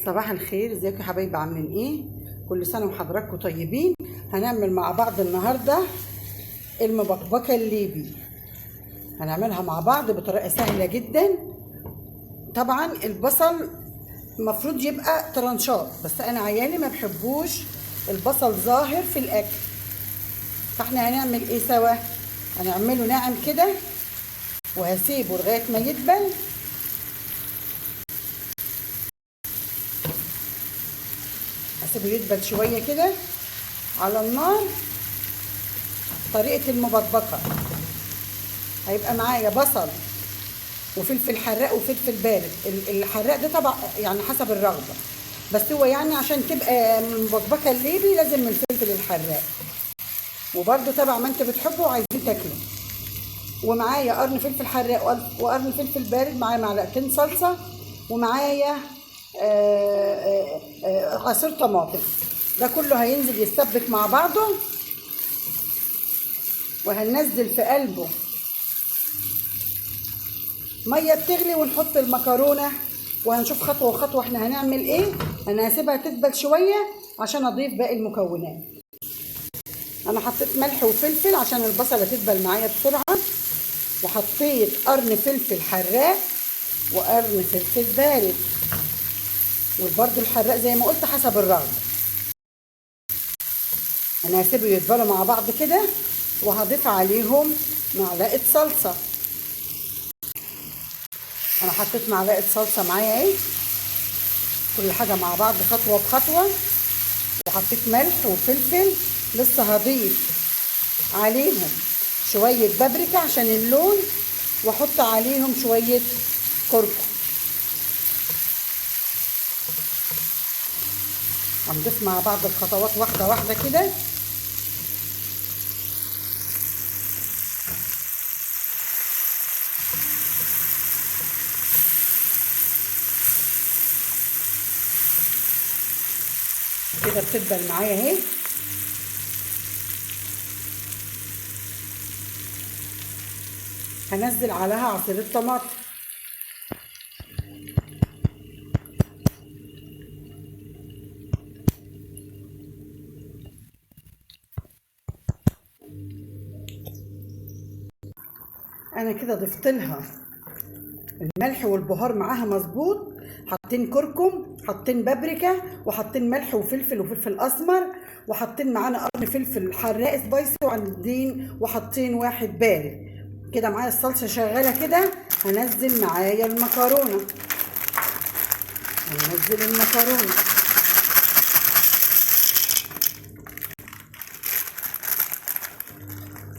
صباح الخير، ازيكم يا حبايبي؟ عاملين ايه؟ كل سنة وحضراتكم طيبين. هنعمل مع بعض النهارده المبكبكه الليبي، هنعملها مع بعض بطريقة سهلة جدا. طبعا البصل المفروض يبقى ترانشات، بس انا عيالي ما بحبوش البصل ظاهر في الاكل، فاحنا هنعمل ايه سوا؟ هنعمله ناعم كده وهسيبه لغاية ما يدبل. هسيبه يدبل شوية كده على النار. طريقه المبكبكه هيبقى معايا بصل وفلفل حراق وفلفل بارد. الحراق ده طبعا يعني حسب الرغبة، بس هو يعني عشان تبقى المبكبكه الليبي لازم من الفلفل الحراق، وبرده تبع ما انت بتحبه وعايزين تاكله. ومعايا قرن فلفل حراق وقرن فلفل بارد، معايا معلقتين صلصه، ومعايا عصير طماطم. ده كله هينزل يتسبك مع بعضه، وهننزل في قلبه مية بتغلي، ونحط المكرونه، وهنشوف خطوة خطوة احنا هنعمل ايه. انا هسيبها تدبل شوية عشان اضيف باقي المكونات. انا حطيت ملح وفلفل عشان البصله تدبل معايا بسرعة، وحطيت قرن فلفل حراق وقرن فلفل بارد، وبرده الحراق زي ما قلت حسب الرغبة. انا هسيبه يدبلوا مع بعض كده، وهضيف عليهم معلقه صلصه. انا حطيت معلقه صلصه معايا اهي، كل حاجة مع بعض خطوة بخطوة. وحطيت ملح وفلفل، لسه هضيف عليهم شوية بابريكا عشان اللون، واحط عليهم شوية كركم. هنضيف مع بعض الخطوات واحدة واحدة كده. كده بتدبل معايا اهي. هنزل عليها عصير الطماطم. انا كده ضفت لها الملح والبهار معاها مظبوط، حاطين كركم، حاطين بابريكا، وحاطين ملح وفلفل وفلفل اسمر، وحاطين معانا قرن فلفل حراق سبايسي، وعندين وحاطين واحد بارد. كده معايا الصلصه شغالة كده. هنزل معايا المكرونه، هنزل المكرونه.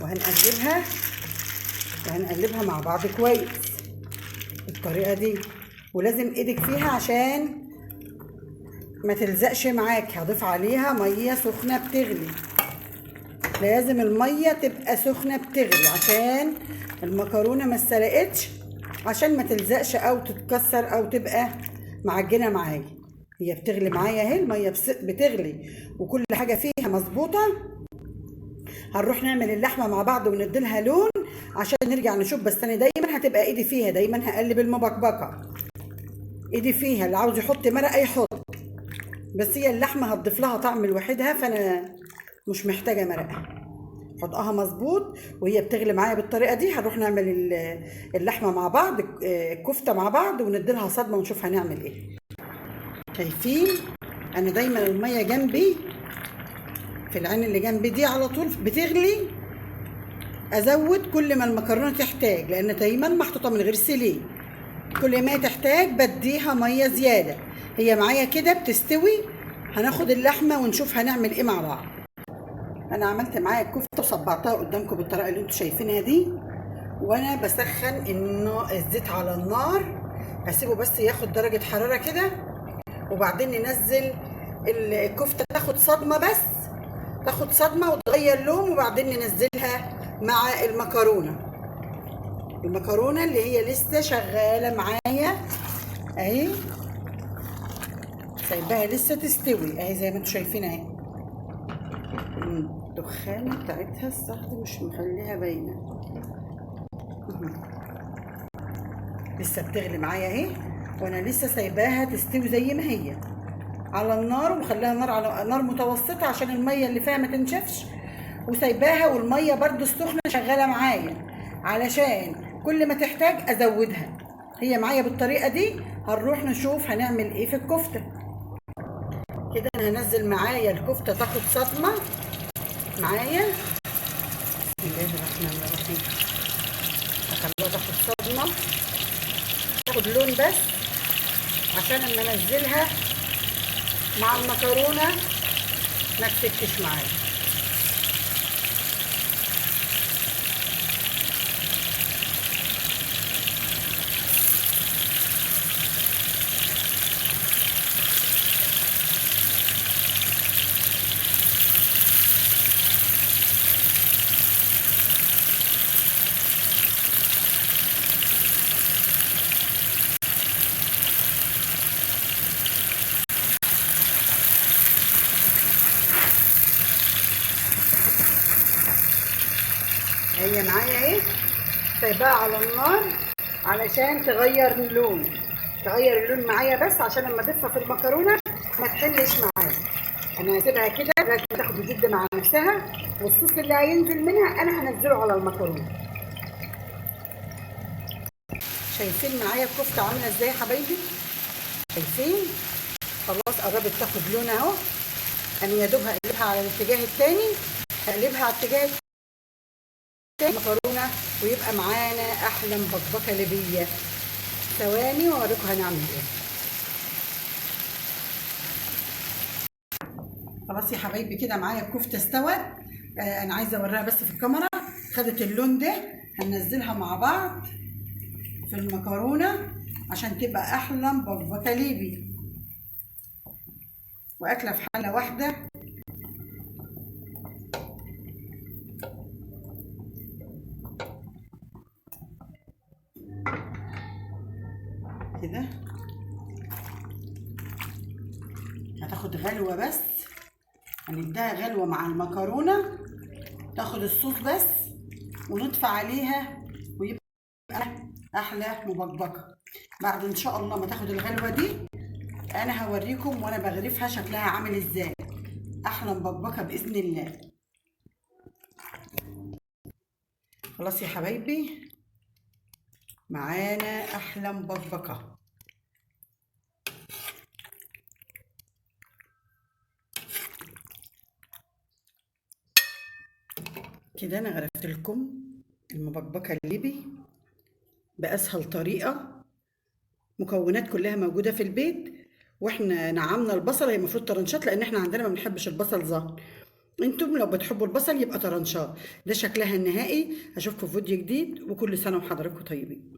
وهنقلبها، وهنقلبها مع بعض كويس بالطريقة دي، ولازم ايدك فيها عشان ما تلزقش معاك. هضيف عليها مية سخنة بتغلي، لازم المية تبقى سخنة بتغلي عشان المكرونه ما اتسلقتش، عشان ما تلزقش او تتكسر او تبقى معجنه معايا. هي بتغلي معايا اهي، المية بتغلي وكل حاجة فيها مظبوطة. هنروح نعمل اللحمة مع بعض ونديلها لون عشان نرجع نشوف. بس انا دايما هتبقى ايدي فيها، دايما هقلب المبكبكه ايدي فيها. اللي عاوز يحط مرقه يحط، بس هي اللحمة هتضيف لها طعم لوحدها، فانا مش محتاجه مرقه. حطها مظبوط وهي بتغلي معايا بالطريقة دي. هنروح نعمل اللحمة مع بعض، الكفتة مع بعض، ونديلها صدمة ونشوف هنعمل ايه. شايفين انا دايما المية جنبي في العين اللي جنبي دي على طول بتغلي، ازود كل ما المكرونه تحتاج، لان دايما محطوطة من غير سليق. كل ما تحتاج بديها مية زيادة. هي معايا كده بتستوي. هناخد اللحمة ونشوف هنعمل ايه مع بعض. انا عملت معايا الكفتة وصبعتها قدامكم بالطريقة اللي انتوا شايفينها دي، وانا بسخن الزيت على النار، هسيبه بس ياخد درجه حرارة كده، وبعدين ننزل الكفتة تاخد صدمة، بس تاخد صدمة وتغير لون، وبعدين ننزلها مع المكرونه. المكرونه اللي هي لسه شغالة معايا اهي، سايباها لسه تستوي اهي زي ما انتوا شايفين اهي. الدخانه بتاعتها الصهد مش مخليها باينة، لسه بتغلي معايا اهي، وانا لسه سايباها تستوي زي ما هي. على النار، ومخليها نار على نار متوسطه عشان المية اللي فيها ما تنشفش، وسايباها والمية برده السخنة شغالة معايا علشان كل ما تحتاج ازودها. هي معايا بالطريقة دي. هنروح نشوف هنعمل ايه في الكفتة. كده انا هنزل معايا الكفتة تاخد صدمة معايا. بسم الله الرحمن الرحيم. هخليها تاخد صدمة، تاخد لون بس، عشان اما انزلها مع المكرونه ما تفكش معايا. هي معايا اهي، سايباها على النار علشان تغير اللون، تغير اللون معايا بس عشان لما اضيفها في المكرونه ما تحلش معايا. انا هسيبها كده لغاية ما تاخد الزبدة مع نفسها، والصوص اللي هينزل منها انا هنزله على المكرونه. شايفين معايا الكفتة عامله ازاي يا حبايبي؟ شايفين؟ خلاص قربت تاخد لون اهو. انا يا دوب هقلبها على الاتجاه التاني، هقلبها على الاتجاه التاني مكرونه، ويبقى معانا احلى مبكبكه ليبية. ثواني واوريكم هنعمل ايه. خلاص يا حبايبي كده معايا الكفتة استوت. انا عايزه اوريها بس في الكاميرا. خدت اللون ده، هننزلها مع بعض في المكرونه عشان تبقى احلى مبكبكه ليبي، واكله في حله واحدة. كده هتاخد غلوه بس، هنديها غلوه مع المكرونه تاخد الصوص بس، ونطفي عليها ويبقى احلى مبكبكه. بعد ان شاء الله ما تاخد الغلوه دي انا هوريكم وانا بغرفها شكلها عامل ازاي. احلى مبكبكه باذن الله. خلاص يا حبايبي معانا احلى مبكبكه. كده انا غرفت لكم المبكبكه الليبي باسهل طريقه، مكونات كلها موجودة في البيت، واحنا نعمنا البصل. هي المفروض طرنشات لان احنا عندنا ما بنحبش البصل ظاهر، انتم لو بتحبوا البصل يبقى طرنشات. ده شكلها النهائي. اشوفكم في فيديو جديد، وكل سنة وحضراتكم طيبين.